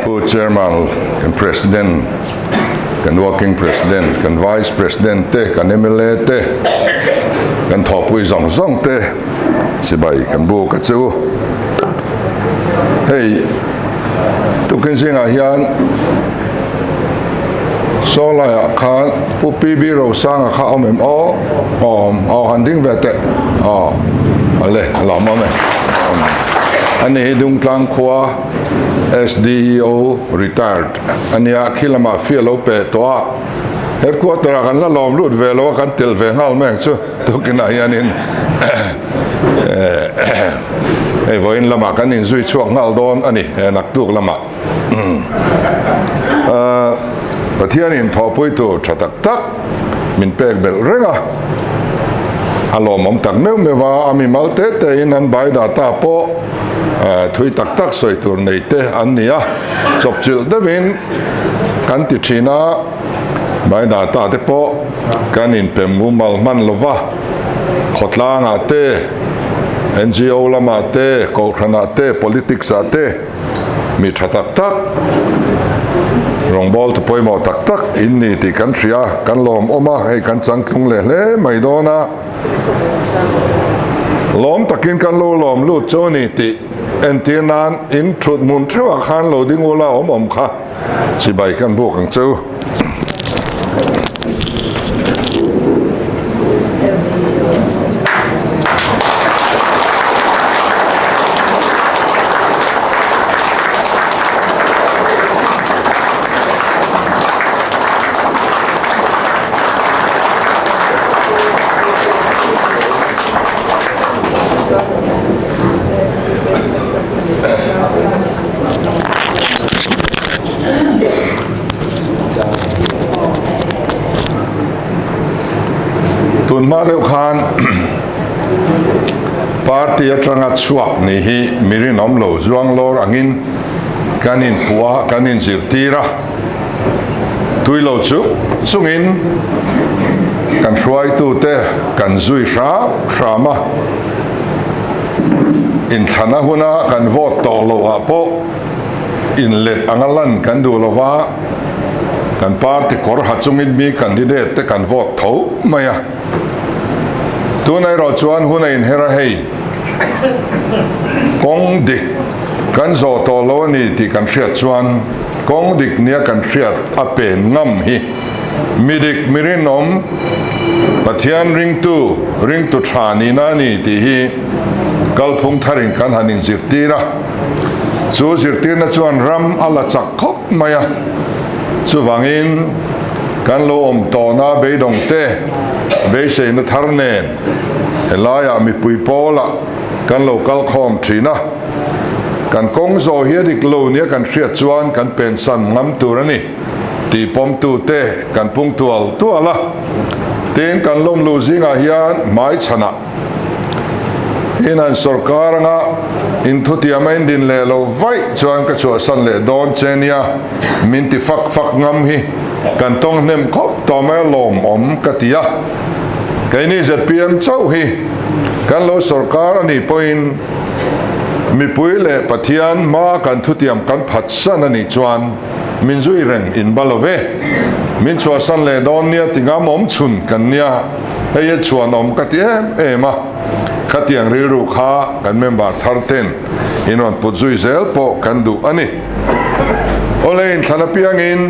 Pu Chairman, kan President, kan Working President, kan Vice President te, kan mla te, kan thawhpui zawng zawng te chibai kan buk a chu. Hei tukin zingah hian saw laiah khan Pu PB Rosanga kha a awm em aw? Awm, aw han ding ve teh. Aw, ale, a lawm awm e. Ani hi Dungtlang khua SDEO retired a nia, khi lamah fee a lo pe tawh a. Headquarter ah kan la lawm lut ve lo a, kan tel ve nghal mai ang chu tukinah hianin hei vawiin lamah kan inzui chhuak nghal dawn a ni, he naktuk lamah. Pathianin thawhpui tur tha tak tak min pek belh reng a, a lawmawm tak meuh meuh a, a mimal te tein an bai data pawh thui tak tak sawi tur nei te an ni a, chawpchilh deuhin kan ti thin a, bai data te pawh kan inpem mumal hman lo va, khawtlangah te, NGO lamah te, kohhranah te, politics ah te, Mi tha tak tak, rawngbawltu pawimawh tak tak in ni tih kan hria, kan lawmawm a, hei kan changtlung leh hle mai dawn a. Lawm takin kan lo lawm lut chu ni tih entir nan in thut hmun theuhah khan lo ding ula awm awm kha chibai kan buk ang chu. Tun hma deuh khan party atanga chhuak ni hi mi rinawm lo zuang lawr angin kan inpuh a, kan inzirtir a, tui lo chung chungin kan hruaitute kan zui hram hram a, inthlana huna kan vote tawh loh ah pawh inlet anga lan kan duh lo va, kan party kawr ha chungin mi candidate te kan vote tho mai a. Tuna erawh chuan hun a inher a hei, kawng dik kan zawh tawh lo a ni tih kan hriat chuan kawng dik nia kan hriat a pen ngam hi mi dik mi rinawm Pathian ringtu ringtu tha nihna a ni tih hi kalphung tharin kan han inzirtir a. Chu zirtirna chuan ram a la chak khawp mai a, chuvangin kan lo awm tawhna beidawng te beiseina thar nen helaiah mipui pawlah kan lo kal khawm thin a, kan kawng zawh hi a dik lo nia kan hriat chuan kan pensan ngam tur a ni tih pawmtute kan pung tual tual a, tin kan lawmluh zingah hian hmaichhanah In an sorkar anga in thutiam a indin leh lo vaih chuan ka chhuahsan leh dawn che nia min ti fak fak ngam hi kan tawng hnem khawp tawh mai a lawmawm ka ti a. Keini zpm chauh hi kan lo sorkar a nih pawhin mipui leh Pathian hmaa kan thutiam kan phatsan a nih chuan min zui reng in ba lo ve. Min chhuahsan leh dawn nia ti ngam awm chhun kan nia. Hei a chhuanawm ka ti em em a, khatiang rilru kha kan member thar ten in rawn put zui zel pawh kan duh a ni. Awle inthlan apiangin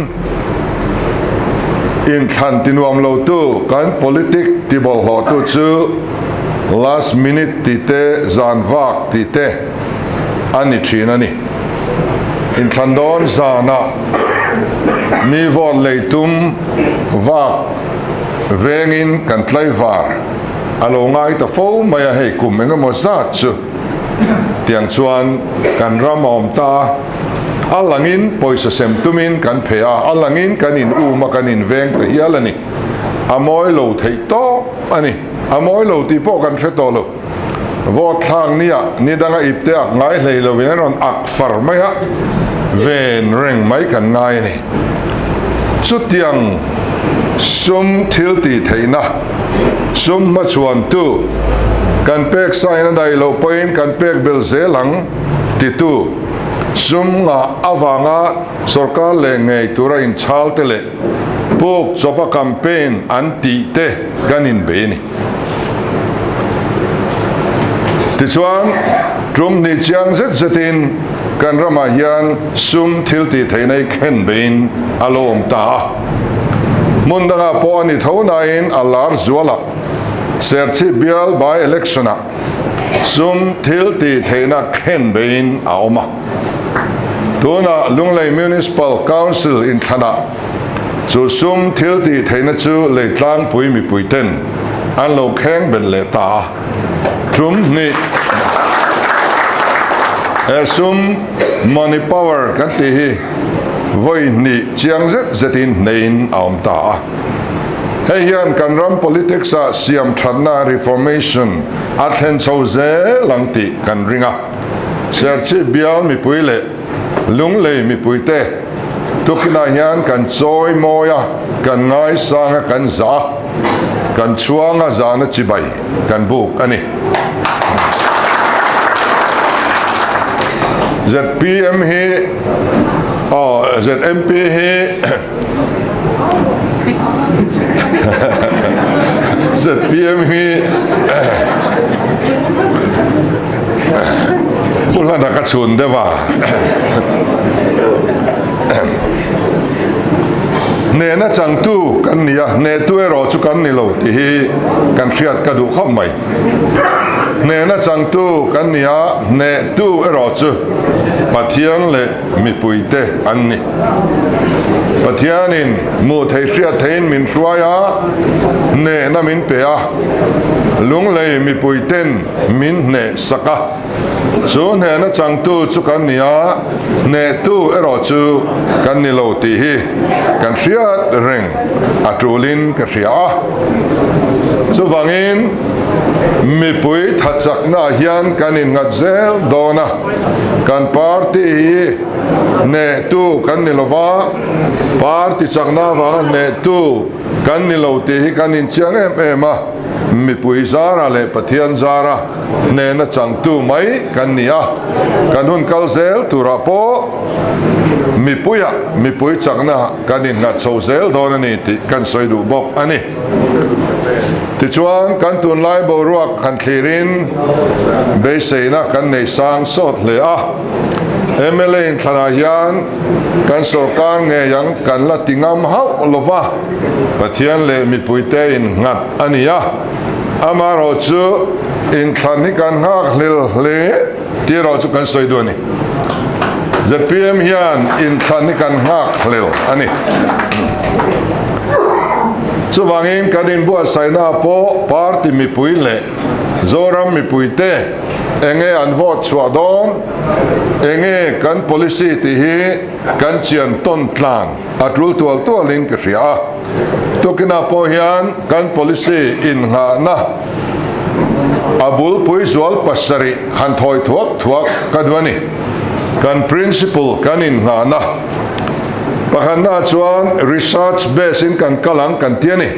inthlan ti nuam lo tu kan politic ti bawlhhlawh tu chu last minute tih te zan vak tih te a ni thin a ni. Inthlan dawn zanah mi vote lei tum vak Vengin kan tlaivar a lo ngai ta fo mai a, hei kum eng emaw zat chu tiang chuan kan ram a awm ta a, a langin pawisa sem tumin kan phe a, a langin kan in um a, kan in veng ta hial a ni. A mawi lo theih tawp a ni, a mawi lo tih pawh kan hre tawh lo. Vote thlak nia ni danga ip te ak ngai hlei lovin an rawn ak far mai a, ven reng mai kan ngai a ni. Chutiang sum thil tih theihna, sum hmachhuantu, kan pek sain a daih loh pawhin kan pek belh zel ang titu. Sum ngah avanga sorkar leh ngei tura inchhal te leh puk chawpa campaign an tih te kan inbei a ni. Tichuan, tum hnih chiang zet zetin kan ramah hian sum thil tih theihna hi khen beiin a lo awm ta a. Hmun dangah pawh a ni tho nain a lar zualah Serchhip bial by election-ah sum thil tih theihna khen beiin a awm a. Tunah Lunglei Municipal Council inthlanah chu sum thil tih theihna chu lei tlangpui mipuiten an lo kheng bet leh ta a. Tum hnih he sum money power kan tih hi vawi hnih chiang zet zetin hneiin a awm ta a. Hei hian kan ram politics ah siam thatna, reformation, a thlen chho zel ang tih kan ring a. Serchhip bial mipui leh Lunglei mipuite tukinah hian kan chawi mawi a, kan ngaisang a, kan zah a, kan chhuang a, zahna chibai kan buk a ni. Zpm hi aw ZMP hi Zpm hi Pu Hlana ka chhun deuh a. Hnehna changtu kan ni a, hnehtu erawh chu kan ni lo tih hi kan hriat ka duh khawp mai. Hnehna changtu kan ni a, hnehtu erawh chu Pathian leh mipuite an ni. Pathianin hmuh theih hriat theihin min hruai a, hnehna min pe a, Lunglei mipuiten min hneh sak a. Chu hnehna changtu chu kan ni a, hnehtu erawh chu kan ni lo tih hi kan hriat reng a tulin ka hria a. Chuvangin mipui thachaknaah hian kan innghat zel dawn a, kan party hi hnehtu kan ni lova, party chakna avanga hnehtu kan ni lo tih hi kan inchiang em em a, mipui zara leh Pathian zara hnehna changtu mai kan ni a, kan hun kal zel turah pawh mipuiah mipui chakna kan innghat chho zel dawn a ni tih kan sawi duh bawk a ni. Tichuan, kan tunlai boruak han thlirin beiseina kan nei sang sawt hle a, mla inthlanah hian kan sorkar ngei ang kan la ti ngam hauh lova, Pathian leh mipuite innghat a ni a, amaherawh chu inthlan hi kan nghak hlel hle tih erawh chu kan sawi duh a ni. Zpm hian inthlan hi kan nghak hlel a ni. Chuvangin kan inbuatsaihna pawh party mipui leh Zoram mipuite enge an vote chhuah dawn, enge kan policy tih hi kan chian tawn tlan a tul tual tualin ka hria a. Tukinah pawh hian kan policy innghahna a bulpui zual pasarih han thawi thuak thuak ka duh a ni. Kan principle kan innghahna pakhatnaah chuan research base in kan kal ang kan ti a ni.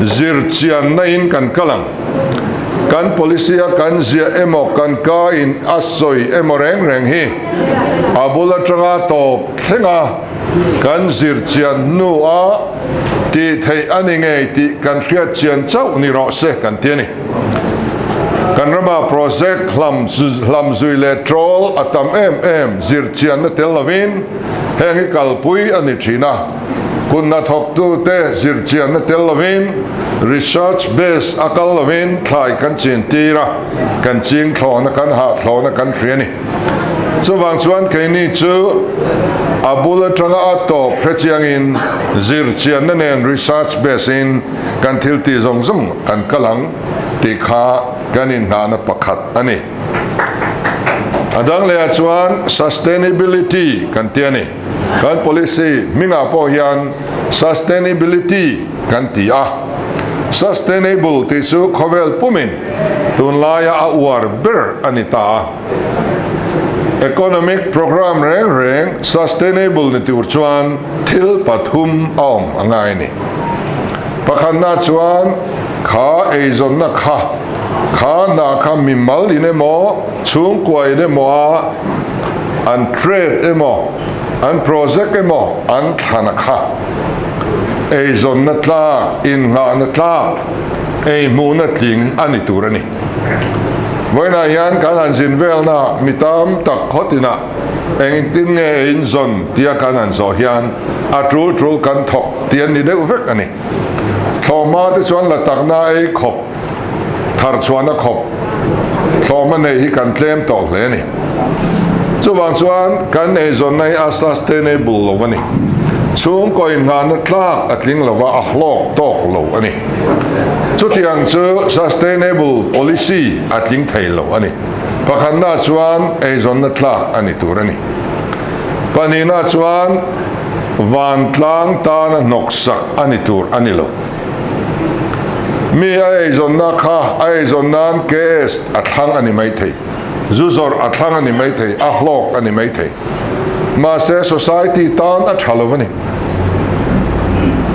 Zir chianna in kan kal ang. Kan policy a kan ziah emaw kan ka in a sawi emaw reng reng hi a bul atanga tawp thleng a kan zir chian hnua tih theih a ni ngei tih kan hriat chian chauh ni rawh se kan ti a ni. Kan rama project hlam hlam zui leh troll a tam em em zir chianna tel lovin heng hi kalpui a ni thin a. Kut hnathawktute zir chianna tel lovin research base a kal lovin thlai kan chin tir a, kan ching thlawhna kan hah thlawhna kan hria a ni. Chuvang chuan keini chu a bul atanga a tawp hrechiangin zir chianna nen research base in kan thil tih zawng zawng kan kal ang tih kha kan inhnahna pakhat a ni. A dang lehah chuan sustainability kan ti a ni. Kan policy hmingah pawh hian sustainability kan ti a. Sustainable tih chu khawvel pumin tunlaia a uar ber a ni ta a. Economic programme reng reng sustainable ni tur chuan thil pathum a awm a ngai a ni. Pakhatna chuan kha eizawnna kha, kha hna kha mimal in emaw, chhungkua in emaw a. An trade emaw, an project emaw an thlan a kha. Eizawnna tlak, innghahna tlak, eihmuhna tling a ni tur a ni. Vawiinah hian kan han zin velna mi tam tak khawtinah engtin nge ei inzawn tia kan han zawh hian a tul tul kan thawk tih an ni deuh vek a ni. Thlawhhma te chuan la takna ei khawp, thar chhuahna khawp thlawhhma nei hi kan tlem tawh hle a ni. Chuvang chuan kan eizawnna hi a sustainable lo a ni. Chhungkaw inngahna tlak a tling lo va, a hlawk tawk lo a ni. Chutiang chu sustainable policy a tling thei lo a ni. Pakhatna chuan eizawnna tlak a ni tur a ni. Pahnihna chuan vantlang tana hnawksak a ni tur a ni lo. Mi a eizawnna kha a eizawn nan KS a thlang a ni maithei, zu zawrh a thlang a ni maithei, a hlawk a ni maithei. Mahse society tan a tha lo a ni.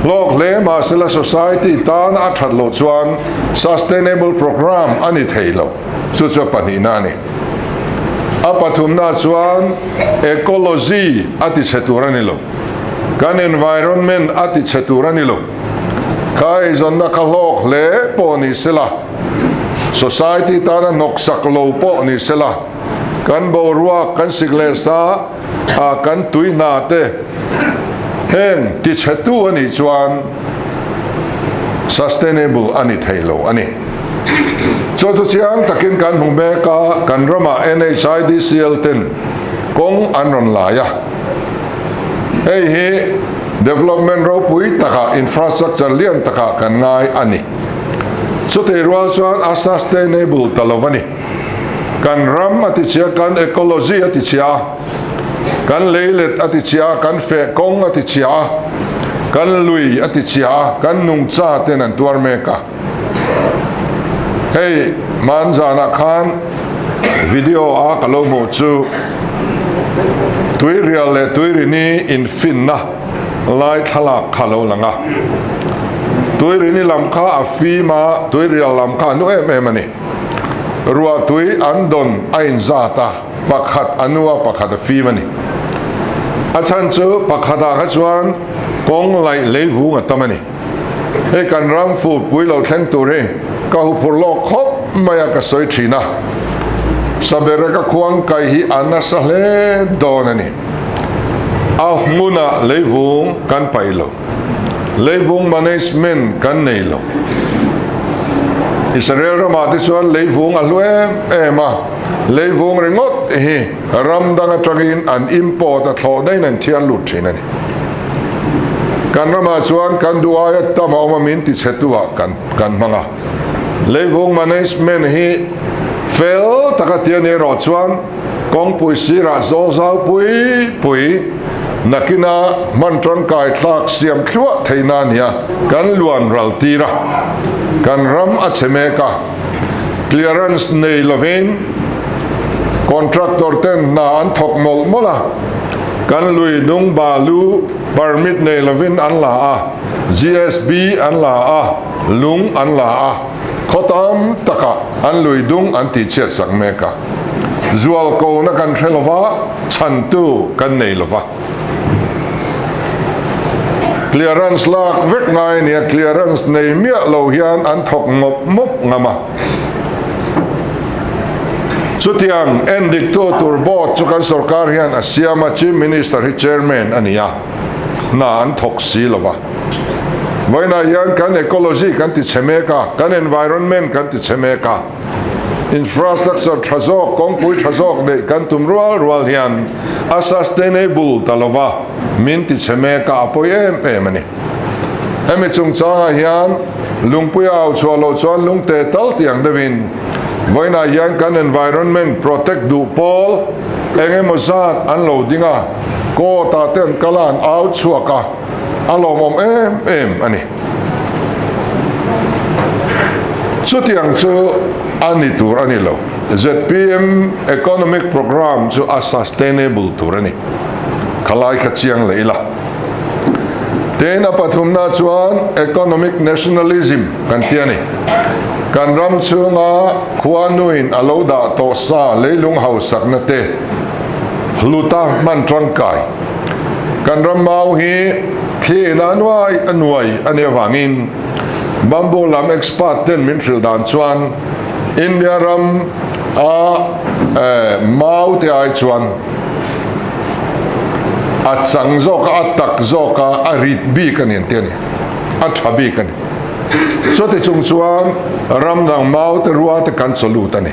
Hlawk hle mahsela society tan a that loh chuan sustainable programme a ni thei lo. Chu chu a pahnihna a ni. A pathumna chuan ecology a ti chhe tur a ni lo. Kan environment a ti chhe tur a ni lo. Kha eizawnna kha hlawk hle pawh ni sela, society tana hnawksak lo pawh ni sela, kan boruak, kan sik leh sa, ah kan tui hna te heng ti chhe tu a nih chuan sustainable a ni thei lo a ni. Chu chu chiang takin kan hmu mek a, kan ramah NHIDCL ten kawng an rawn lai a. Hei hi development ropui takah, infrastructure lian takah kan ngai a ni. Chutih rual chuan a sustainable ta lo a ni. Kan ram a ti chhia, kan ecology a ti chhia a, kan leilet a ti chhia a, kan feh kawng a ti chhia a, kan lui a ti chhia a, kan nungcha ten an tuar mek a. Hei hmanzanah khan video a ka lo hmuh chu Tuirial leh Tuirini infinna lai thlalak kha lo lang a. Tuirini lam kha a fim a, Tuirial lam kha a nu em em a ni. Ruahtui an dawn a inzat a, pakhat a nu a, pakhat a fim a ni. A chhan chu pakhatah kha chuan kawng laih leivung a tam a ni. Hei kan ram furpui lo thleng tur hi ka huphur lawk khawp mai a ka sawi thin a, Sabereka khuang kai hi a nasa hle dawn a ni. A hmunah leivung kan paih lo, leivung management kan nei lo. Israel ramah te chuan leivung a hlu em em a, leivung ringawt hi ram dang atangin an import a thlawh daih in an thiar lut thin a ni. Kan ramah chuan kan duh aia tam a awm a min ti chhe tu ah kan kan hmang a. Leivung management hi fel taka ti a ni erawh chuan kawngpui sirah zawl zau pui pui nakina hman tangkai thlak siam thluah theihna a ni a, kan luan ral tir a, kan ram a chhe mek a, clearance nei lovin contractor ten hna an thawk mawlh mawlh a. Kan lui dung balu permit nei lovin an la a, GSB an la a, lung an la a, khaw tam takah an lui dung an tihchhiat sak mek a. Zualkona kan hre lova, chhantu kan nei lova. Clearance lak vek ngai nia, clearance nei miah lo hian an thawk mawp mawp ngam a. Chutiang endiktu tur board chu kan sorkar hian a siam a, Chief Minister hi Chairman a ni a, hna an thawk si lo va. Vawiinah hian kan ecology kan ti chhe mek a, kan environment kan ti chhe mek a, infrastructure tha zawk, kawngpui tha zawk neih kan tum rual rual hian a sustainable ta lo va, min ti chhe mek a, a pawi em em a ni. Hemi chungchangah hian lungpui a au chhuah loh chuan lungte tal tiang deuhin vawiinah hian kan environment protect duh pawl eng emaw zat an lo ding a, court ah te an kal a, an au chhuak a, a lawmawm em em a ni. Chutiang chu a ni tur a ni lo. Zpm economic programme chu a sustainable tur a ni. Khalai kha chiang leh ila. Tin, a pathumna chuan economic nationalism kan ti a ni. Kan ram chhunga khuanuin a lo dah tawh sa leilung hausakna te, Hluta hman tangkai. Kan ram mau hi thli ina nuai a nuai a nih avangin bamboo lam expert ten min hrilh dan chuan India ram a mau te ai chuan a chang zawk a, a tak zawk a, a rit bik a ni an ti a ni, a tha bik a ni. Chuti chung chuan ram dang mau te rua te kan chaw lut a ni.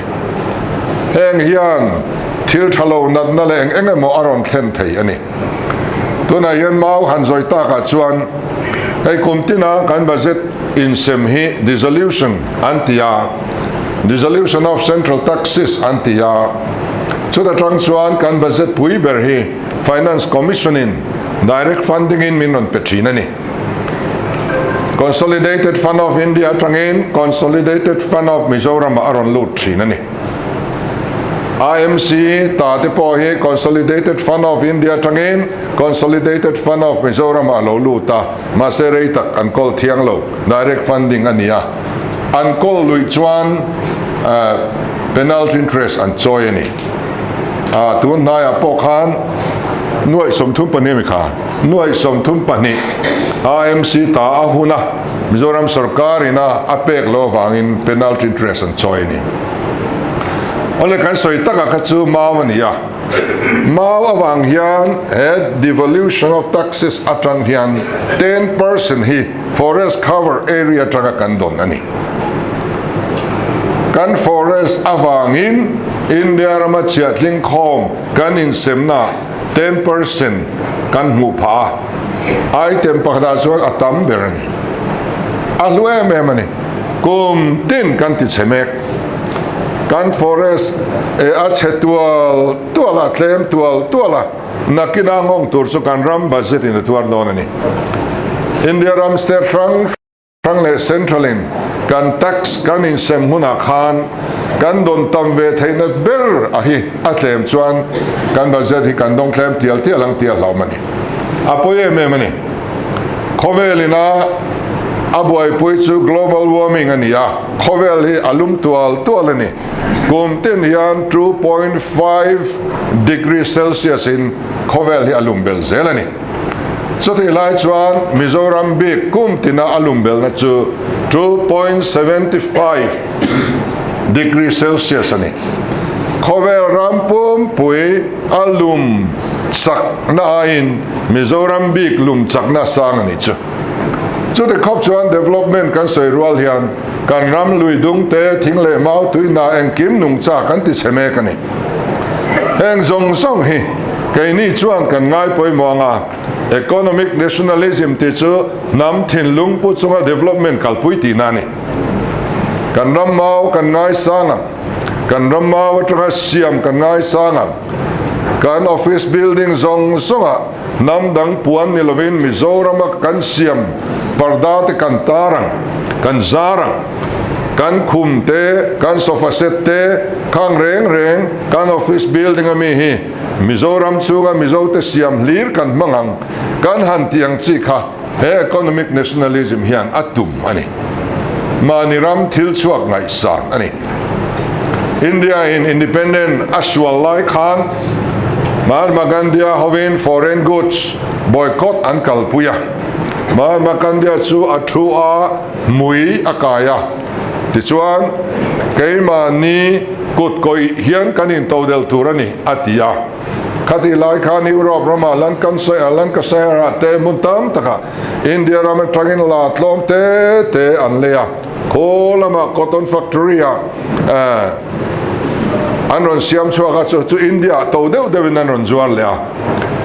Heng hian thil tha lo natna leh eng eng emaw a rawn thlen thei a ni. Tunah hian mau han zawi takah chuan hei kum tina kan budget insem hi dissolution an ti a, dissolution of central taxes an ti a, chuta tang chuan kan budget pui ber hi Finance Commission in direct funding in min rawn pe thin a ni. Consolidated Fund of India atangin Consolidated Fund of Mizoram ah a rawn lut thin a ni. IMC ta te pawh hi Consolidated Fund of India atangin Consolidated Fund of Mizoram ah a lo lut a, mahse rei tak an kawl thiang lo, direct funding a ni a, an kawl luih chuan penalty interest an chawi a ni. Tun hnaiah pawh khan nuaih 32 mi kha nuaih 32 IMC ta a hun a, Mizoram sorkar ina a pek loh avangin penalty interest an chawi a ni. Awle kan sawi takah kha chu mau a ni a, mau avang hian he devolution of taxes atang hian 10% hi forest cover area atanga kan dawn a ni. Kan forest avangin India rama chhiahtling khawm kan insemna 10% kan hmuh phah a, item pakhatah chuan a tam ber a ni. A hlu em em a ni. Kum tin kan ti chhe mek. Kan forest e a chhe tual tual a, tlem tual tual a, nakina nghawng tur chu kan ram budget in a tuar dawn a ni. India ram state hrang hrang leh central in kan tax kan insem hunah khan kan dawn tam ve theihna ber a hi a tlem chuan kan budget hi kan dawng tlem tial tial ang tih a hlauhawm a ni. A pawi em em a ni. Khawvel ina a buaipui chu global warming a ni a, khawvel hi a lum tual tual a ni. Kum tin hian 2.5 degree Celsius in khawvel hi a lum bel zel a ni. Chutih lai chuan Mizoram bik kum tina a lum belna chu 2.75 degree Celsius a ni. Khawvel ram pumpui a lum chakna aiin Mizoram bik lum chakna sang a nih chu. Chuti khawp chuan development kan sawi rual hian kan ram lui dung te, thing leh mau tuihna engkim nungcha kan ti chhe mek a ni. Heng zawng zawng hi keini chuan kan ngai pawimawh ang a, economic nationalism tih chu hnam thinlung pu chunga development kalpui tihna a ni. Kan ram mau kan ngaisang ang, kan ram mau atanga siam kan ngaisang ang, kan office building zawng zawngah hnam dang puan ni lovin Mizorama kan siam parda te kan tar ang, kan zar ang, kan khum te, kan sofa set te, khang reng reng kan office building ami hi Mizoram chhunga Mizo te siam hlir kan hmang ang, kan han tih ang chi kha he economic nationalism hian a tum a ni. Mahni ram thil chhuak ngaihsan a ni. India in independent a sual lai khan Mahatma Gandhi-a hovin foreign goods boycott an kalpui a. Mahatma Gandhi-a chu a thu a, hmui a kai a. Tichuan, keimahni kut kawih hian kan intodel tur a ni, a ti a. Khatih lai khan Europe ramah Lancashire-ah te hmun tam takah India ram atangin la tlawm te te an lei a, khaw lamah cotton factory ah an rawn siam chhuak a, chu chu India ah to deuh deuhin an rawn zuar leh a,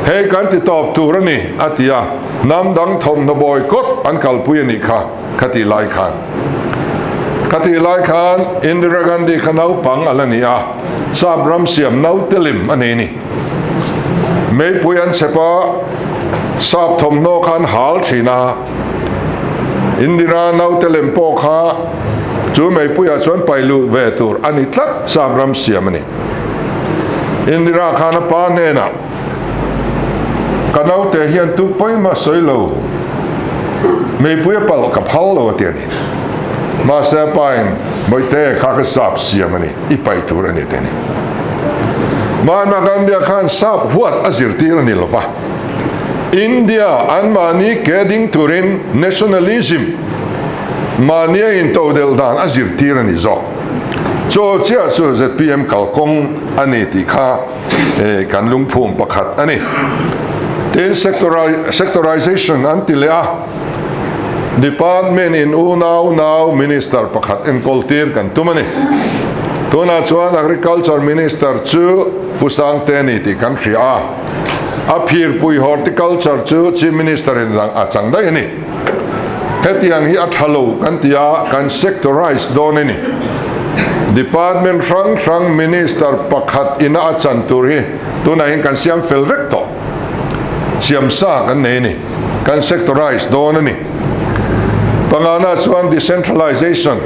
hei kan ti tawp tur a ni a ti a, hnam dang thawmhnaw boycott an kalpui a nih kha khatih lai khan. Khatih lai khan Indira Gandhi kha naupang a la ni a, Sap ram siam naute lim a nei a ni. Meipui an chep a, sap thawmhnaw kha an hal thin a, Indira naute lem pawh kha chu meipuiah chuan pai luh ve tur a ni tlat, sap ram siam a ni. Indira khan a pa hnenah, Ka naute hian tu pawimah sawi lo, meipui a palh ka phal lo a ti a ni. Mahse a pain, Bawihte, kha ka sap siam a ni, i paih tur a ni te ni. Mahatma Gandhi-a khan sap huat a zirtir a ni lo va. India anmahni ke ding turin nationalism, mahnia intodelh dan a zirtir a ni zawk. Chaw chiah chu zpm kalkawng a ni tih kha kan lungphum pakhat a ni. Tin, sectorization an ti leh a, Department in unau nau Minister pakhat enkawl tir kan tum a ni. Tunah chuan Agriculture Minister chu Pu Sangte a ni tih kan hria a. A phirpui Horticulture chu Chief Minister in a chang daih a ni. Hetiang hi a tha lo kan ti a, kan sectorize dawn a ni. Department hrang hrang Minister pakhat ina a chan tur hi tunah hian kan siam fel vek tawh. Siam sa kan nei a ni. Kan sectorize dawn a ni. Pangana chuan decentralization,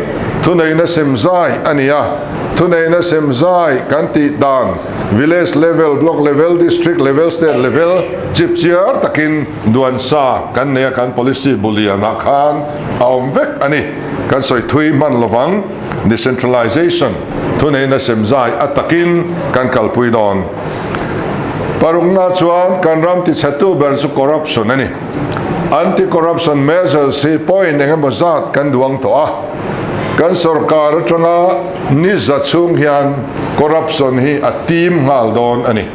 thuneihna semzai a ni a. Thuneihna semzai kan tih dan village level, block level, district level, state level chipchiar takin duan sa kan nei a, kan policy bu lianah khan a awm vek a ni. Kan sawi thui hman lovang decentralization, thuneihna semzai a takin kan kalpui dawn. Parukna chuan kan ram tichhetu ber chu corruption a ni. Anti-corruption measures hi point eng emaw zat kan duang tawh a. Kan sorkar atanga ni za chhung hian corruption hi a tim nghal dawn a ni.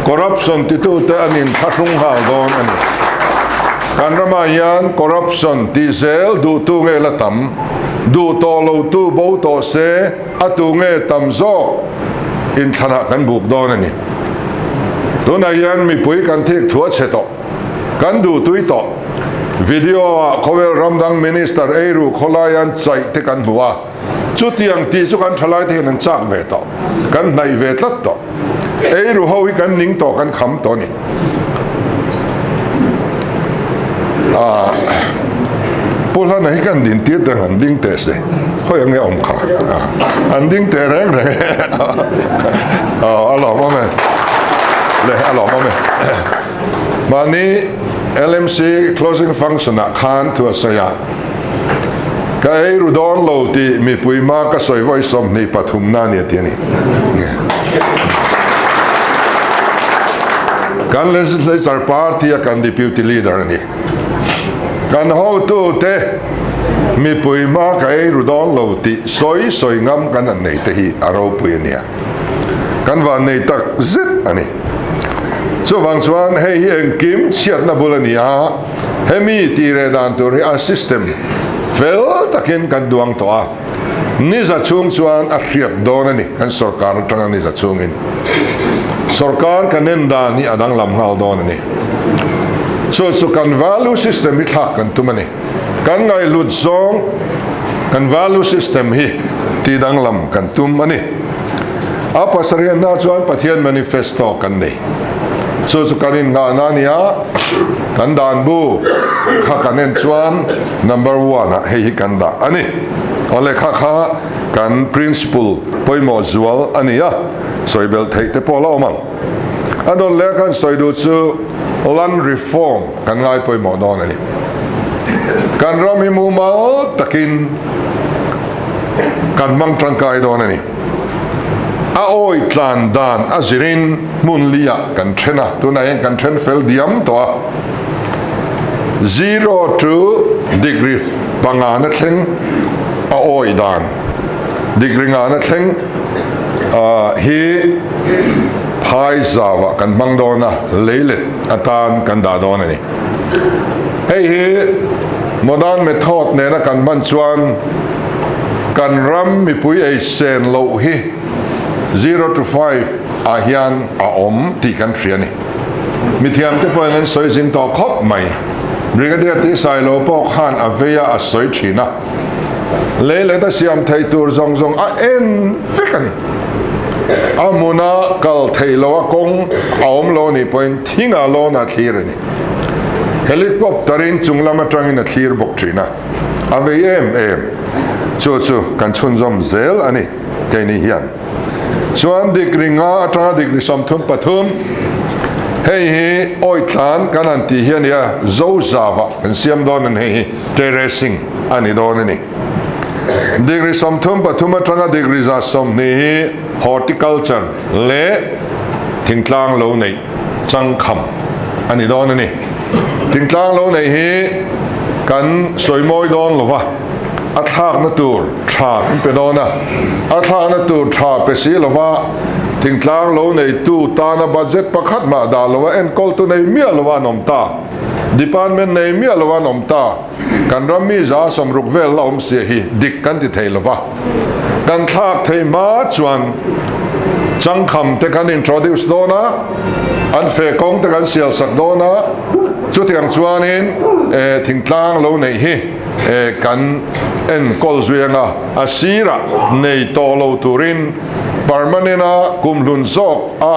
Corruption titute an inthlahrung nghal dawn a ni. Kan ramah hian corruption tih zel duhtu nge la tam, duh tawh lotu bo tawh se a tu nge tam zawk? Inthlanah kan buk dawn a ni. Tunah hian mipui kan thik thu a chhe tawh. Kan duh tui tawh. Video ah khawvel ramdang Minister eiru khawlai an chaih te kan hmu a. Chutiang tih chu kan thalai te hian an chak ve tawh. Kan hnaih ve tlat tawh. Eiru ho hi kan ning tawh kan kham tawh a ni. Ah, Pu Hlana hi kan din tir teng an ding teh se. Khawi ang nge awm kha. An ding teh reng reng e. A lawm awm e. Le, a lawm awm e. Mahni LMC closing function ah khan thu a sawi a. Ka ei ru dawn lo tih mipui hma ka sawi vawi 23 na a ni a ti a ni. Kan Legislature Party a kan Deputy Leader a ni. Kan hotute mipui hma ka ei ru dawn lo tih sawi sawi ngam kan han nei te hi a ropui a nia. Kan van nei tak zet a ni. Chuvang chuan hei hi engkim chhiatna bul a ni a, hemi tih reh dan tur hi a system fel takin kan duang tawh a. Niza chhung chuan a hriat dawn a ni, kan sorkar atanga niza chhungin. Sorkar kan en dan hi a danglam nghal dawn a ni. Chu chu kan value system hi thlak kan tum a ni. Kan ngaihhlut zawng kan value system hi tih danglam kan tum a ni. A pasarihna chuan Pathian manifesto kan nei. Chu chu kan innghahna a ni a, kan dan bu kha kan en chuan number one ah hei hi kan dah a ni. Aw lehkha kha kan principle pawimawh zual a ni a, sawi belh theih te pawh la awm ang. A dawn leh kan sawi duh chu land reform kan ngai pawimawh dawn a ni. Kan ram hi mumal takin kan hmang tangkai dawn a ni. A awi tlan dan a zirin hmun li ah kan then a, tunah hian kan then fel diam tawh a. Zero to degree panga na thleng a awi dan, degree nga na thleng hi phai zau ah kan hmang dawn a, leilet atan kan dah dawn a ni. Hei hi modern method nena kan hman chuan Kan ram mipui ei sen loh hi 0 to 5 ah hian a awm tih kan hria a ni. Mithiam te pawhin an sawi zing tawh khawp mai. Brigadier T Sailo pawh khan a vei a, a sawi thin a. Lei let a siam theih tur zawng zawng a en vek a ni. A hmuna kal theih loh a kawng a awm lo nih pawhin thinga lawn a thlir a ni. Helicopter in chung lam atangin a thlir bawk thin a. A vei em em. Chu chu kan chhunzawm zel a ni keini hian. Chuan degree nga atanga degree 33, hei hi awitlan kan han tih hi a nia, zo zava kan siam dawn a ni, hei hi terracing a ni dawn a ni. Degree 33 atanga degree 120 hi horticulture leh. Thingtlang lo neih changkham a ni dawn a ni. Thingtlang lo neih hi kan sawi mawi dawn lo va, a thlakna tur tha kan pe dawn a. A thlakna tur tha pe si lo va, thingtlang lo neitu tana budget pakhat mah dah lo va, enkawltu nei miah lo va an awm ta, department nei miah lo va an awm ta. Kan ram mi 60 vel la awm sia hi dik kan ti thei lo va, kan thlak thei hma chuan changkham te kan introduce dawn a, an fe kawng te kan sial sak dawn a, chutiang chuanin thingtlang lo neih hi kan enkawl zui anga a sirah nei tawh lo turin permanent a kumhlun zawk a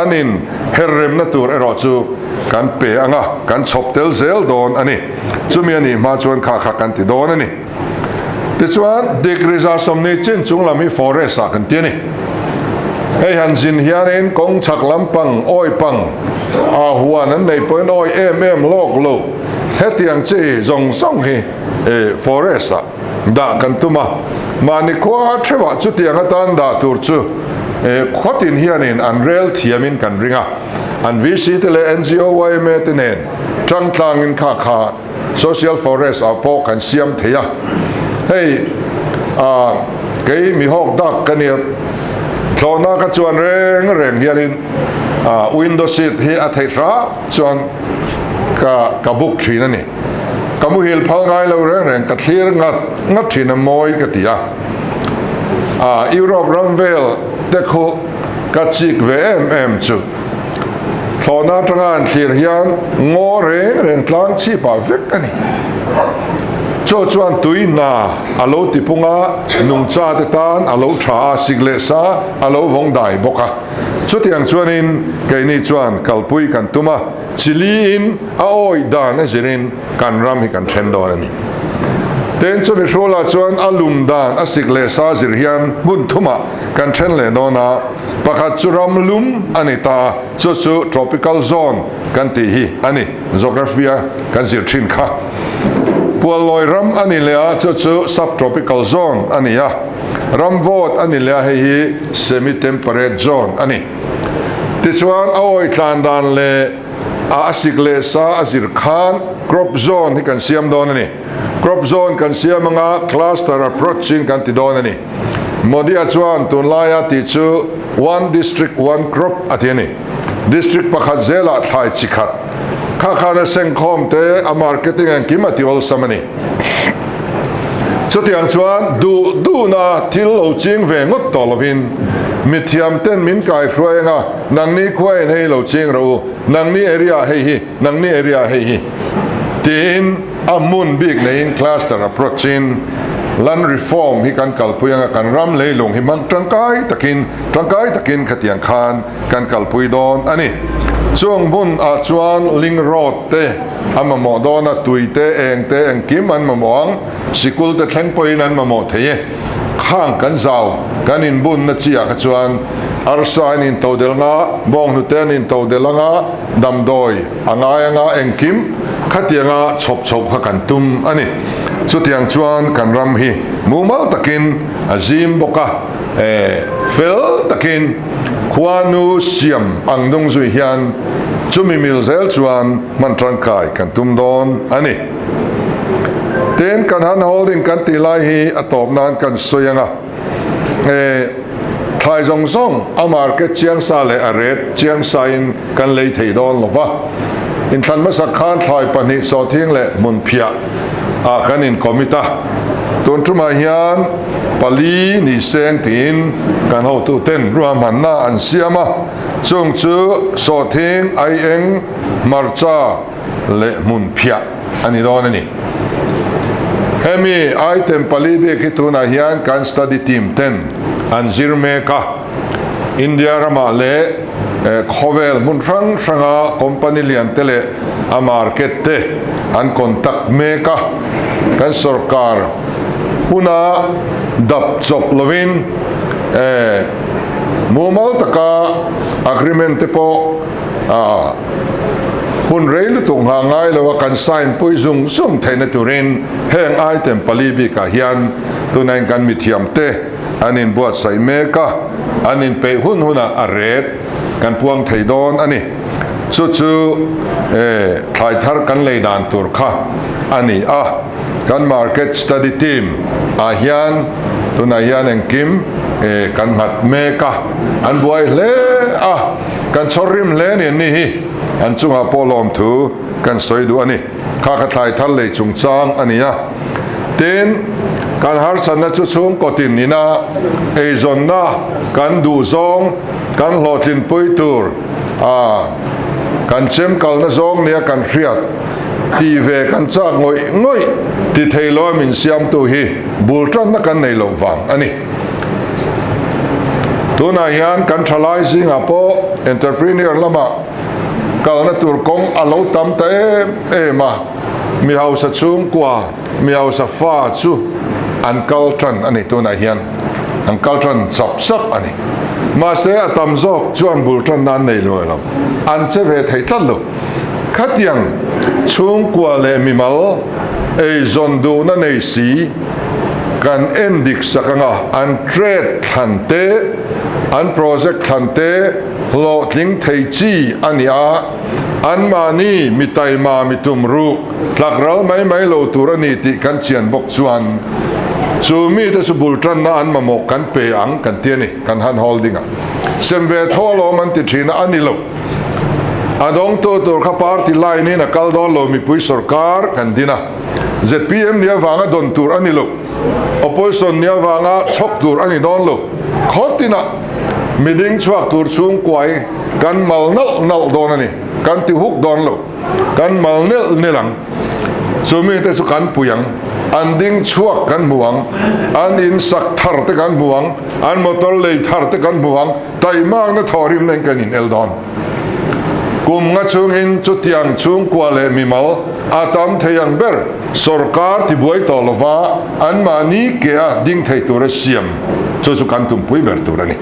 an in her remna tur erawh chu kan pe anga kan chhawp tel zel dawn a ni. Chumi a nih hma chuan kha kha kan ti dawn a ni. Tichuan, degree 20 chin chung lam hi forest ah kan ti a ni. Hei han zin hianin kawng chhak lampang awi pang ah huan an neih pawhin awi em em lawk lo. Hetiang chi zawng zawng hi forest ah dah kan tum a. Mahni khua theuhah chutiang atan dah tur chu khuatin hianin an rel thiamin kan ring a. An VC te leh NGO yma te nen tangtlangin kha kha Social Forest ah pawh kan siam thei a. Hei ah kei mi hawk dak ka nia thlawhna ka chuan reng reng hianin ah window seat hi a theih hram chuan ka ka book thin a ni. Ka muhil phal ngai lo reng reng ka thlir ngat ngat thin a mawi ka ti a. Ah Europe ram vel te khu ka chik ve em em chu. Thlawhna atanga an thlir hian ngaw reng reng tlang chhipah vek a ni. Chaw chuan tui hna a lo ti pung a, nungcha te tan a lo tha a, sik leh sa a lo vawng dai bawk a. Chutiang chuanin keini chuan kalpui kan tum a, chiliin a awih dan a zirin kan ram hi kan then dawn a ni. Tin, chumi hrualah chuan a lum dan a sik leh sa zir hian hmun thumah kan then leh dawn a, pakhat chu ram lum a ni ta a, chu chu tropical zone kan tih hi a ni, geography a kan zir thin kha. Puallawi ram a ni leh a, chu chu subtropical zone a ni a, ram vawt a ni leh a, hei hi semi-temperate zone a ni. Tichuan a awi tlan dan leh a a sik leh sa a zir khan crop zone hi kan siam dawn a ni. Crop zone kan siam anga cluster approach in kan ti dawn a ni. Modi-a chuan tunlaia tih chu one district one crop a ti a ni. District pakhat zelah thlai chi khat kha khan a sengkhawm te a marketing engkim a ti awlsam a ni. Chutiang chuan duh duhna thil lo ching ve ngawt tawh lovin mithiam ten min kaihruai anga nangni khuain hei lo ching rawh u, nangni area ah hei hi, nangni area ah hei hi tiin a hmun bik neiin cluster approach in land reform hi kan kalpui anga kan ram leilung hi hmang tangkai takin tangkai takin khatiang khan kan kalpui dawn a ni. Chung hmun ah chuan link road te a mamawh dawn a, tui te, eng te, engkim an mamawh ang, sikul te thleng pawhin an mamawh thei e. Khang kan zau, kan inbunna chi ah kha chuan arsa an intodel anga, bawnghnute an intodel anga, damdawi a ngai anga, engkim khatianga chhawp chhoh kha kan tum a ni. Chutiang chuan kan ram hi mumal takin a zim bawk a, fel takin khuanu siam ang nung zui hian chumi mil zel chuan hman tangkai kan tum dawn a ni. Tin, kan han holding kan tih lai hi a tawp nan kan sawi ang a, thlai zawng zawng a market chiang sa leh a rate chiang sa in kan lei thei dawn lo va. Inthlan hmasak khan thlai pahnih sawhthing leh hmun phiah ah kan in commit a, tun tumah hian pali ni seng tiin kan hotu ten ruahmanna an siam a, chung chu sawhthing, aieng, hmarcha leh hmun phiah a ni dawn a ni. Hemi item pali bik hi tunah hian kan study team ten an zir mek a, India ramah leh khawvel hmun hrang hranga company lian te leh a market te an contact mek a, kan sorkar huna dap chawp lovin mumal taka agreement te pawh hun rei lutuk nghah ngai lo a kan sign pui zung zung theihna turin heng item pali bikah hian tunain kan mithiam te an inbuatsaih mek a, an inpeih hun hunah a ret kan puang thei dawn a ni. Chu chu thlai thar kan lei dan tur kha a ni a. Kan market study team ah hian tunah hian engkim kan nghat mek a, an buai hle a, kan chhawr rim hle a ni an ni hi. An chungah pawh lawmthu kan sawi duh a ni. Kha kha thlai thar lei chungchang a ni a. Tin, kan harsatna chu chhungkaw tin ina eizawnna kan duhzawng kan hlawhtlinpui tur a kan chem kalna zawng nia kan hriat tih ve kan chak ngawih ngawih ti thei lo a min siamtu hi bul tanna kan nei loh vang a ni. Tunah hian kan thalai zingah pawh entrepreneur lamah kalna tur kawng a lo tam ta em em a, mi hausa chhungkua, mi hausa fa chu an kal tan a ni tunah hian an kal tan chap chap a ni. Mahse a tam zawk chuan bul tan nan nei luai lo, an che ve thei tlat lo. Khatiang chhungkua leh mimal eizawn duhna nei si kan en dik sak anga an trade thlan te, an project thlan te hlawhtling thei chi a ni a, anmahni mi taima mi tum ruk tlak ral mai mai lo tur a ni tih kan chian bawk chuan chu mite chu bul tanna an mamawh kan pe ang kan ti a ni, kan han holding a sem ve tho alawm an ti thin a, a ni lo. A dawngtu tur kha party line in a kal dawn lo mipui sorkar kan din a, zpm ni avanga dawn tur a ni lo, opposition ni avanga chhawk tur a ni dawn lo, khaw tinah mi ding chhuak tur chhungkuai kan mal nalh nalh dawn a ni, kan ti huk dawn lo, kan mal nelh nelh ang, chu mite chu kan pui ang, an ding chhuak kan hmu ang, an in sak thar te kan hmu ang, an motor lei thar te kan hmu ang, Taihmakna thawhrim nen kan inel dawn. Kum nga chungin chutiang chhungkua leh mimal a tam thei ang ber sawrkar tibuai tawh lova anmahni ke a ding thei tura siam chu chu kan tumpui ber tur a ni.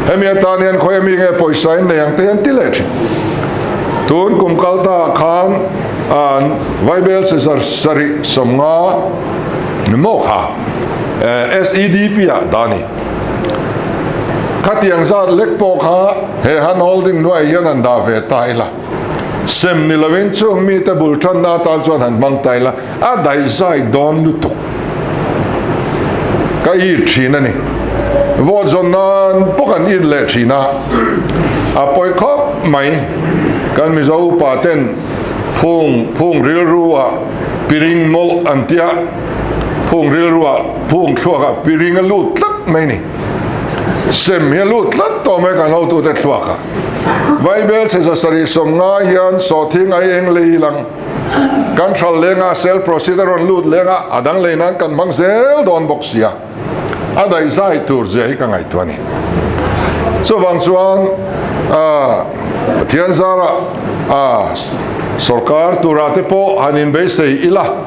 Hemi atan hian khawi ami nge pawisa in nei ang te hian ti leh thin. Tun kum kal ta ah khan Vaibel sarih 50 ni maw kha SEDP ah dah a ni. Khatiang zat lek pawh kha he hand holding hnuaiah hian han dah ve ta ila, sem ni lovin chung mite bul tanna atan chuan han hmang ta ila, a daihzai dawn lutuk. Ka it thin a ni. Vote zawn nan pawh kan it leh thin a, a pawi khawp mai. Kan Mizo upa ten phung phung rilru ah piring mawlh an tia. Phung rilruah phung thluakah piring a lut tlat mai ni. Sem hi a lut tlat tawh mai kan hotute thluakah. Vaibel chhe 750 hian sawhthing ai eng lei lang. Kan thal lenga sell proceed a rawn lut lenga a dang lei nan kan hmang zel dawn bawk sia. A daihzai tur zia hi ka ngaihtuah a ni. Chuvang chuan Pathian zarah sorkar turah te pawh han inbeisei ila.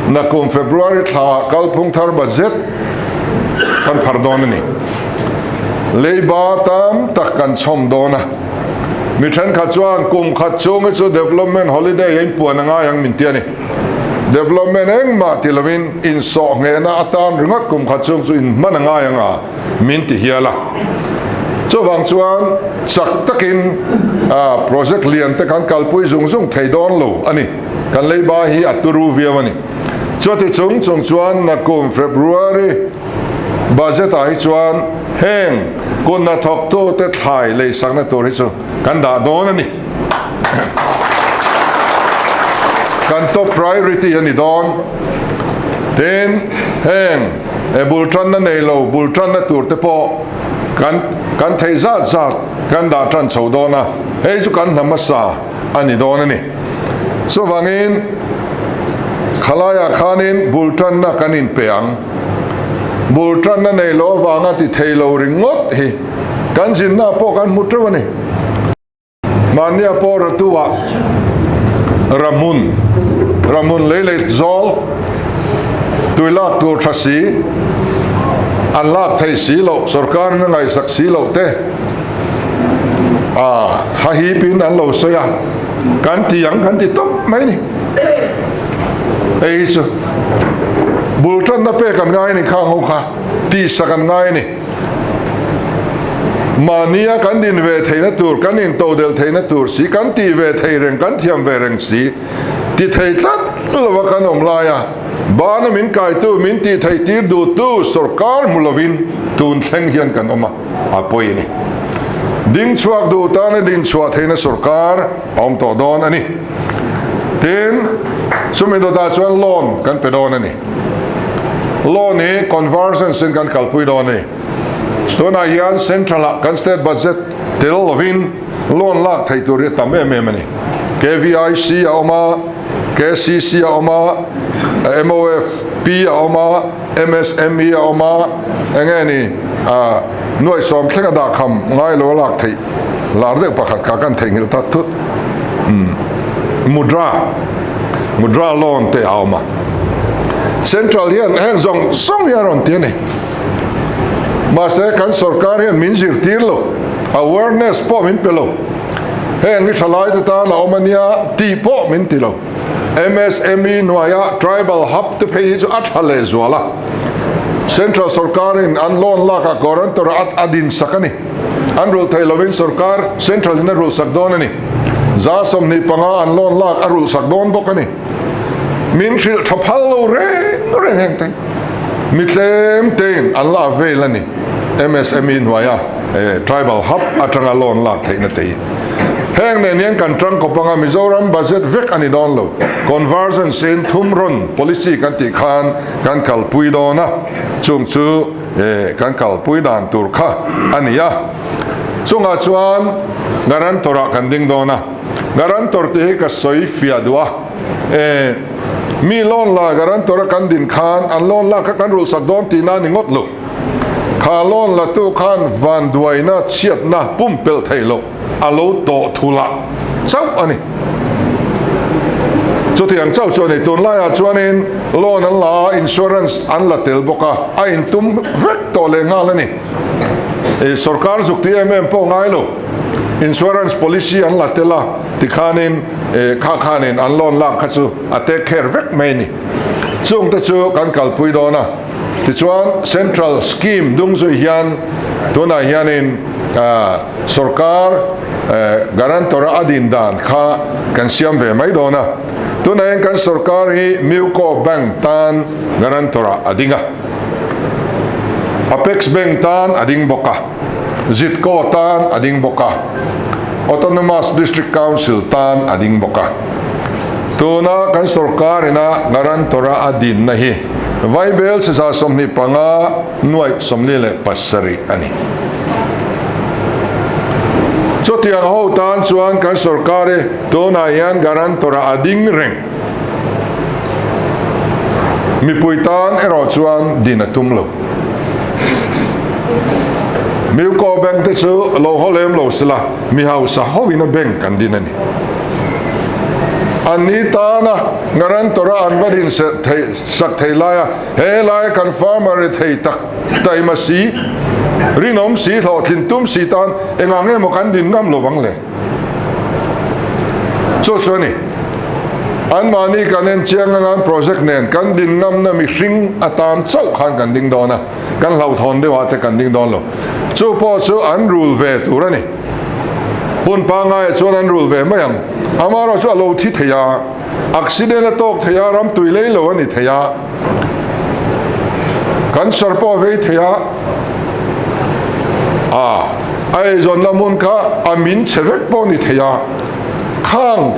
Nakum February thla kalphung thar budget kan phar dawn a ni. Leiba tam tak kan chhawm dawn a. Mi thenkhat chuan kum khat chhung hi chu development holiday a inpuan a ngai ang min ti a ni. Development engmah ti lovin insawh nghehna atan ringawt kum khat chhung chu inhman a ngai ang a min ti hial a. Chuvang chuan chak takin project lian te kan kalpui zung zung thei dawn lo a ni. Kan leiba hi a turu viau a ni. Chuti chung chung chuan nakum February budget ah hi chuan heng kut hnathawktu te thlai leisakna tur hi chu kan dah dawn a ni. Kan top priority a ni dawn. Tin, heng e bul tanna nei lo bul tanna tur te pawh kan kan theih zat zat kan dah tan chho dawn a, hei chu kan hna hmasa a ni dawn a ni. Chuvangin khalaiah khanin bul tanna kan inpe ang. Bul tanna nei lo avanga ti thei lo ringawt hi kan zinna pawh kan hmu teuh a ni. Mahnia pawh ratuah rahmun, rahmun lei lei zawl, tui lak tur tha si, an lak theih si loh, sorkarin a ngaihsak si loh te, a hahipin an lo sawi a, kan ti ang kan ti tawp mai ni. Hei hi chu bul tanna pek an ngai a ni khang ho kha, tihsak an ngai a ni. Mahnia kan din ve theihna tur, kan intodelh theihna tur si, kan tih ve thei reng, kan thiam ve reng si, ti thei tlat lova kan awm laia bana min kaitu, min tih theih tir duhtu sorkar hmu lovin tun thleng hian kan awm a, a pawi a ni. Ding chhuak duh tana din chhuah theihna sorkar a awm tawh dawn a ni. Tin, chumi dawtah chuan loan kan pe dawn a ni. Loan hi convergence in kan kalpui dawn a ni. Tunah hian Central ah kan state budget tel lovin loan lak theih tur hi a tam em em a ni. KVIC a awm a, KCC a awm a, MOFP a awm a, MSME a awm a, eng nge ni nuaih sawm thleng a dahkham ngai lo a lak theih lar deuh pakhat kha kan theihnghilh tak thut. Mudra, Mudra loan te a awm a. Central hian heng zawng zawng hi a rawn ti a ni. Mahse kan sorkar hian min zirtir lo, awareness pawh min pe lo. Heng hi thalai te tan a awm a nia tih pawh min ti lo. MSME hnuaia tribal hub te phei hi chu a tha leh zual a. Central sorkarin an loan lakah guarantor a din sak a ni. An rulh theih lovin sorkar central in a rulh sak dawn a ni. 25% an loan lak a rulh sak dawn bawk a ni. Min hrilh tha phal lo reng reng heng te mi tlem tein an la vel a ni. MSME hnuaia Tribal Hub atanga loan lak theihna te hi. Heng nen hian kan tangkawp anga Mizoram budget vek a ni dawn lo. Convergence in thum rawn policy kan tih khan kan kalpui dawn a, chung chu kan kalpui dan tur kha a ni a. Chungah chuan guarantor ah kan ding dawn a. Guarantor tih hi ka sawi fiah duh a, e, mi loan la guarantor a kan din khan an loan lak kha kan rulhsak dawn tihna a ni ngawt lo. Kha loan la tu khan vanduaina chhiatna pumpelh theih loh a lo tawh thul ah chauh a ni. Chutiang chauh chu a ni. Tunlaiah chuanin loan an la a, insurance an la tel bawk a, a intum vek tawh leh nghal a ni. E, sorkar zuk ti em em pawh ngai lo. Insurance policy an la tel a, tikhanin eh kha khanin an loan lak kha chu a take care vek mai a ni. Chungte chu kan kalpui dawn a, tichuan central scheme dung zui hian tunah hianin sorkar guarantor a din dan kha kan siam ve mai dawn a. Tunah hian kan sorkar hi Muco Bank tan guarantor ah a ding a, Apex Bank tan a ding bawk a. Zitkaw tan a ding bawk a, Autonomous District Council tan a ding bawk a. Tuna kan sorkar ina Guarantor-a a dinna hi Vaibel siza 25 nuaih 47 a ni. Chutiang ho tan chuan kan sorkar hi tunah hian Guarantor-a a ding reng. Mipui tan erawh chuan din a tum lo. Milco Bank te chu lo haw lem lo sela, mi hausa hovin a bank an din a ni. Anni tana guarantor-a an va din sak thei laia he laia kan farmer ri thei tak taima si, rinawm si, hlawhtlin tum si tan engah nge maw kan din ngam lovang le? Chu chu a ni. Anmahni kan en chiang anga an project nen kan din ngamna mihring atan chauh khan kan ding dawn a, kan hlauhthawn deuhah te kan ding dawn lo. Chu pawh chu an rul ve tur a ni. Hun pangaiah chuan an rul ve mai ang. Amaherawhchu chu a lo thi thei a, accident a tawk thei a, ram tui lei lo a ni thei a, cancer pawh a vei thei a, a. A eizawnna hmun kha a min chhe vek pawh ni thei a, khang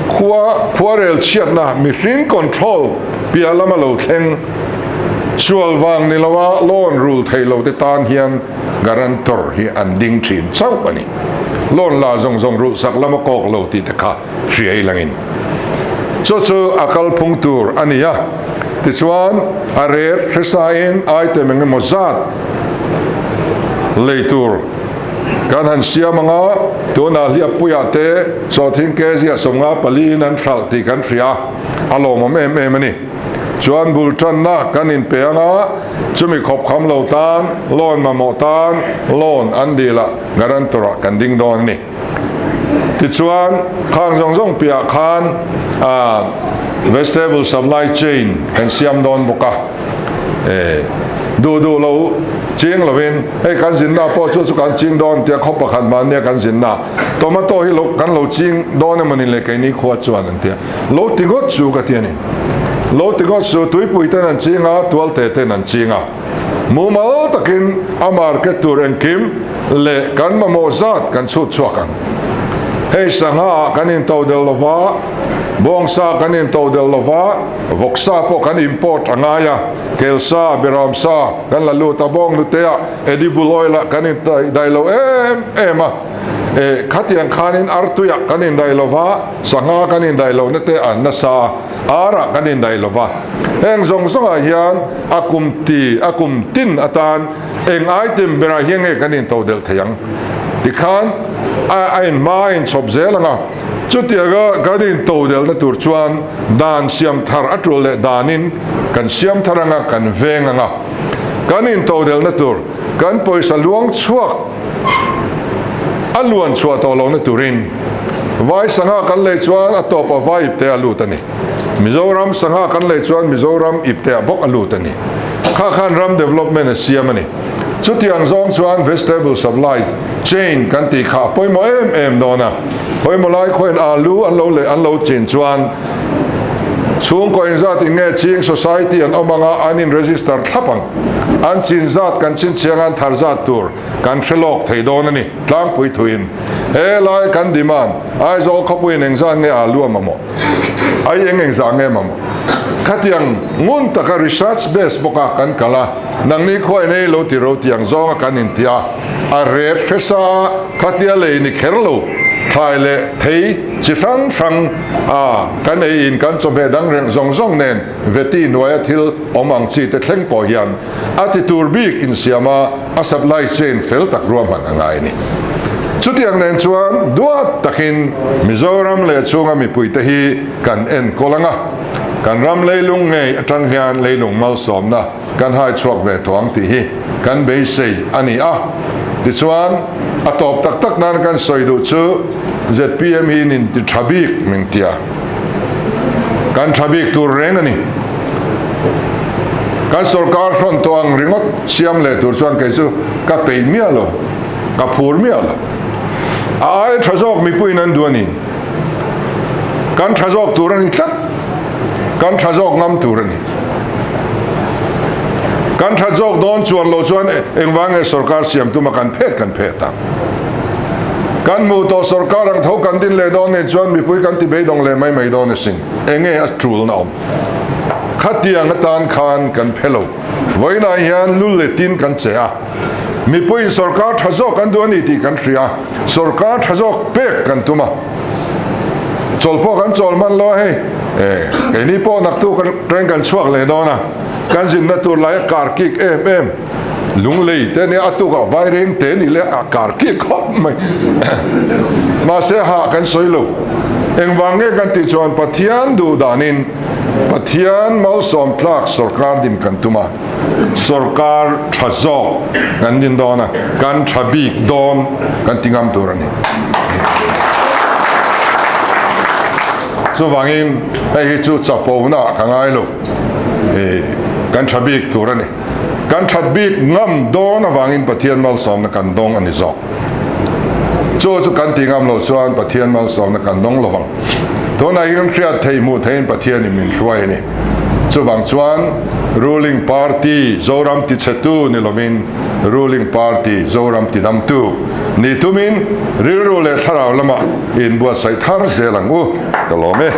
khua khuarel chhiatna mihring control piah lama lo thleng sual vang ni loa loan rul thei lo te tan hian guarantor hi an ding thin chauh a ni. Loan la zawng zawng rulh sak lama kawk lo tih te kha hria ilangin chu chu a kalphung tur a ni a, tichuan a ret hresain item engemaw zat Lei tur kan han siam ang a, tunah hliappuiah te sawhthing kg a 54 in an hralh tih kan hria a, a lawmawm em em a ni. Chuan bul tanna kan inpe ang a, chumi khawp kham lo tan loan mamawh tan loan an dil ah guarantor ah kan ding dawn a ni. Tichuan khang zawng zawng piah khan vegetable supply chain kan siam dawn bawk a. E, duh duh lo ching lovin hei kan zinna pawh chu chu kan ching dawn tia khaw pakhat mahnia kan zinna tomato hi lo kan lo ching dawn emaw ni le keini khua chuan an tia. Lo ti ngawt chu ka ti a ni. Lo ti ngawt chu tuipui ten an ching a, tualte ten an ching a. Mumal takin a market tur engkim leh kan mamawh zat kan chhut chhuak ang. Hei sangha ah kan into del lova, bawngsa kan into del lova, vawksa pawh kan import a ngai a, kelsa, beramsa kan la lut a, bawng nutea edible oil ah kan indaih lo em em a. E, khatiang khanin artuiah kan indaih lova, sangha kan indaih lohna te an nasa a, arah kan indaih lova. Heng zawng zawngah hian a kum ti, a kum tin atan eng item berah hian nge kan intodelh thei ang? Tikhan a a inhma a inchhawp zel ang a, chutianga kan intodelhna tur chuan dan siam thar a tul leh danin kan siam thar ang a, kan veng ang a. Kan intodelhna tur, kan pawisa luang chhuak, A luan chhuah tawh lohna turin Vai sangha kan lei chuan a tawp a vai ipte a lut a ni. Mizoram sangha kan lei chuan Mizoram ipte ah bawk a lut a ni. Kha khan ram development a siam a ni. Chutiang zawng chuan vegetable supply chain kan tih kha a pawimawh em em dawn a. Pawimawh lai khawiin alu an lo leh an lo chin chuan chhungkaw inzat in nge ching society an awm anga an in register thlap ang. An chin zat kan chhinchhiang an thar zat tur kan hre lawk thei dawn a ni. Tlangpui thuin he lai kan demand Aizawl khawpuiin engzat nge alu a mamawh? Ai eng engzah nge mamawh? Khatiang ngun taka research base bawka kan kal a, nangni khuain ei lo ti ro tiang zawnga kan inti a, a ret hre sa a, khatia lei ni kher lo, thlai leh thei chi hrang hrang a kan ei in kan chawhmeh dang reng zawng zawng nen veti hnuaia thil awm ang chi te thleng pawh hian a ti tur bik insiam a, a supply chain fel tak ruahman a ngai a ni. Chutiang nen chuan duat takin Mizoram leh chhunga mipuite hi kan enkawl ang a, kan ram leilung ngei atang hian leilung malsawmna kan hai chhuak ve tawh ang tih hi kan beisei a ni a. Tichuan, a tawp tak tak nan kan sawi duh chu zpm hi nin ti tha bik min tia. Kan tha bik tur reng a ni. Kan sorkar hrawn tawh ang ringawt siam leh tur chuan kei chu ka peih miah lo, ka phur miah lo. A aia tha zawk mipuiin an duh a ni. Kan tha zawk tur a ni tlat. Kan tha zawk ngam tur a ni. Kan tha zawk dawn chuan lo chuan engvang nge sorkar siam tuma kan phet kan phet ang. Kan hmuh tawh sorkar ang tho kan din leh dawn nen chuan mipui kan ti beidawng leh mai mai dawn asin. Enge a tulna awm? Khatiang atan khan kan phe lo. Vawiinah hian lu letin kan che a. Mipuiin sorkar tha zawk an duh a ni tih kan hria. Sorkar tha zawk pek kan tum a. Chawl pawh kan chawl hman lo a hei. E, keini pawh naktuk atangin kan chhuak leh dawn a. Kan zinna tur lai a kar kik em em. Lunglei te nia a tukah vaireng te ni leh a kar kik khawp mai. Mahse hah kan sawi lo. Engvang nge kan tih chuan Pathian duh danin Pathian malsawm tlak sorkar din kan tum a, sorkar tha zawk kan din dawn a, kan tha bik dawn kan ti ngam tur a ni. Chuvangin hei hi chu chapona ah ka ngai lo, kan tha bik tur a ni. Kan that bik ngam dawn avangin Pathian malsawmna kan dawng a ni zawk. Chu chu kan ti ngam lo chuan Pathian malsawmna kan dawng lo vang. Tunah hian hriat theih hmuh theihin Pathianin min hruai a ni. Chuvang chuan ruling party Zoram tichhetu ni lovin ruling party Zoram tidamtu ni tumin rilru leh thlarau lamah inbuatsaih thar zel ang u. Ka lawm e.